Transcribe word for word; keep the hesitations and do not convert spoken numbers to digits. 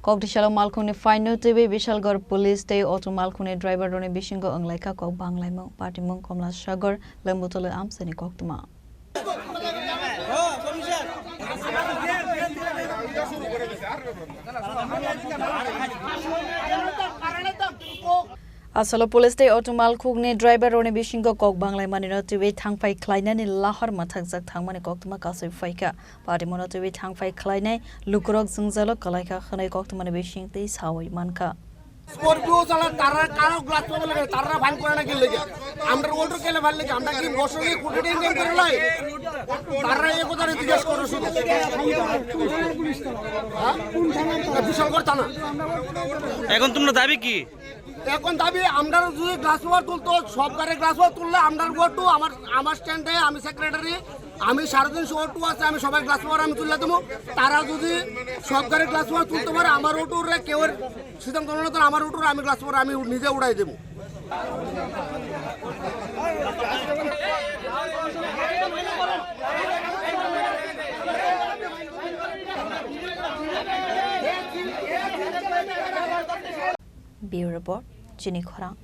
Kokdisalo malkhungni phaino twiwi Bishalgarh police tei auto malkhungni driver rokni bisingo wnglaikha kok banglaimung, patimung Komla Sagar, Lembutolo amchaini koktwma. Asalo police tei auto malkhungni driver rokni bisingo kok banglaimani no twiwi thangphai khlainani lahar mathakjak thangmani koktwma kasui phaikha. Patimung no twiwi thangphai khlainai lukurok jwngjalo kwlaikha hwnwi koktwmani bising twi sawi mankha. Scorpio চালায়, তারা কারো গ্লাস পাবে লাগে, তারা ফাইন করে না কি লেগে? আমরা অটো কেলে ফাইন লেগে? আমরা কি বছরে কোটি টাকা ইনকাম করে লাই? তারা এই কথা জিজ্ঞেস করে শুধু। হ্যাঁ? বিশালগড় থানা। এখন তোমরা দাবি কি? এখন দাবি, আমরা যদি গ্লাস পেপার তুলতো, সব গাড়ি গ্লাস পেপার তুললে আমরা অটো, আমার, আমার স্ট্যান্ডে আমি সেক্রেটারি, আমি সাড়ে তিনশো অটো আছে, আমি সবাই গ্লাস পেপার আমি তুলে দেবো। তারা যদি সব গাড়ি গ্লাস পেপার তুলতে পারে, আমার অটোরে কেউ সিদ্ধান্ত নেওয়া তো আমার অটোরে আমি গ্লাস পেপার আমি নিজে উড়াই দেবো। Bureau Report, Chini Khorang.